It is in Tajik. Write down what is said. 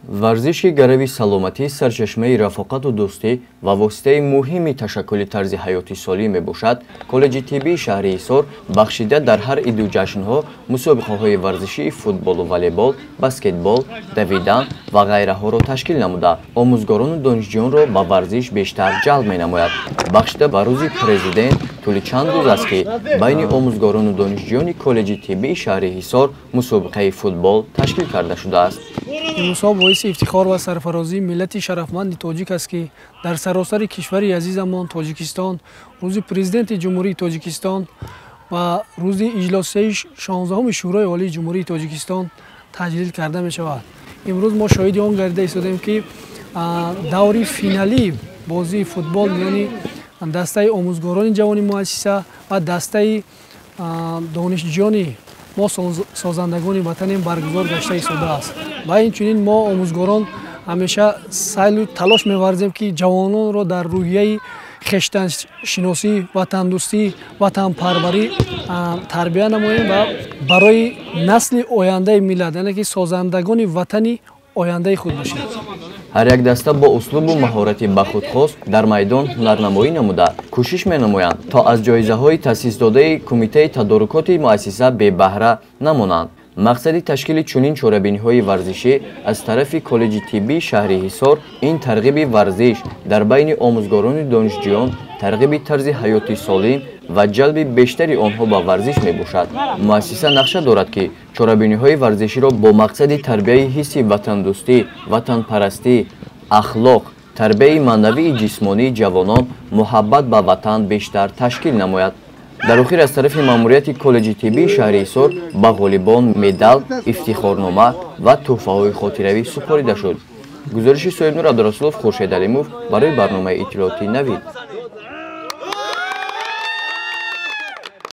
Варзиши гарави саломатӣ сарчашмаи рафоқату дӯстӣ ва воситаи муҳими ташаккули тарзи ҳаёти солим мебошад. Коллеҷи тиббии шаҳри Ҳисор бахшида дар ҳар иду ҷашнҳо мусобиқаҳои варзишии футболу волейбол, баскетбол, давидан ва ғайраҳоро ташкил намуда, омӯзгорону донишҷӯёнро ба варзиш бештар ҷалб менамояд. Бахшида ба Рӯзи Президент тӯли чанд рӯз аст, ки байни омӯзгорону донишҷӯёни коллеҷи тиббии шаҳри Ҳисор мусобиқаи футбол ташкил карда шудааст. Имрӯзҳо боиси ифтихор ва сарфарозии миллати шарафманди тоҷик аст, ки дар саросари кишвари азизамон Тоҷикистон Рӯзи Президенти Ҷумҳурии Тоҷикистон ва рӯзи иҷлосияи 16-уми Шӯрои Олии Ҷумҳурии Тоҷикистон таҷлил карда мешавад. Имрӯз мо шоҳиди он гардида истодем, ки даври финалии бозии футбол миёни дастаи омӯзгорони ҷавони муассиса ва дастаи донишҷӯёни мо, созандагони ватанем, баргузор гашта истодааст. Ва инчунин мо, омӯзгорон, ҳамеша саъю талош меварзем, ки ҷавононро дар рӯҳияи хештаншиносӣ, ватандӯстӣ, ватанпарварӣ тарбия намоем ва барои насли ояндаи миллат, яъне ки созандагони ватани ояндаи худ бошем. Ҳар як даста бо услубу маҳорати ба худ хос дар майдон ҳунарнамоӣ намуда, кӯшиш менамоянд, то аз ҷоизаҳои таъсисдодаи кумитаи тадорукоти муассиса бебаҳра намонанд. Мақсади ташкили чунин чорабиниҳои варзишӣ аз тарафи коллеҷи тиббии шаҳри Ҳисор ин тарғиби варзиш дар байни омӯзгорони донишҷӯён, тарғиби тарзи ҳаёти солим ва ҷалби бештари онҳо ба варзиш мебошад. Муассиса нақша дорад, ки чорабиниҳои варзиширо бо мақсади тарбияи ҳисси ватандӯстӣ, ватанпарастӣ, ахлоқ, тарбияи маънавии ҷисмонии ҷавонон, муҳаббат ба ватан бештар ташкил намояд. Дар охир аз тарафи маъмурияти коллеҷи тиббии шаҳри Ҳисор ба ғолибон медал, ифтихорнома ва тӯҳфаҳои хотиравӣ супорида шуд. Гузориши Соҳибнур Абдурасулов, Хуршед Алимов барои барномаи иттилоотии «Навид».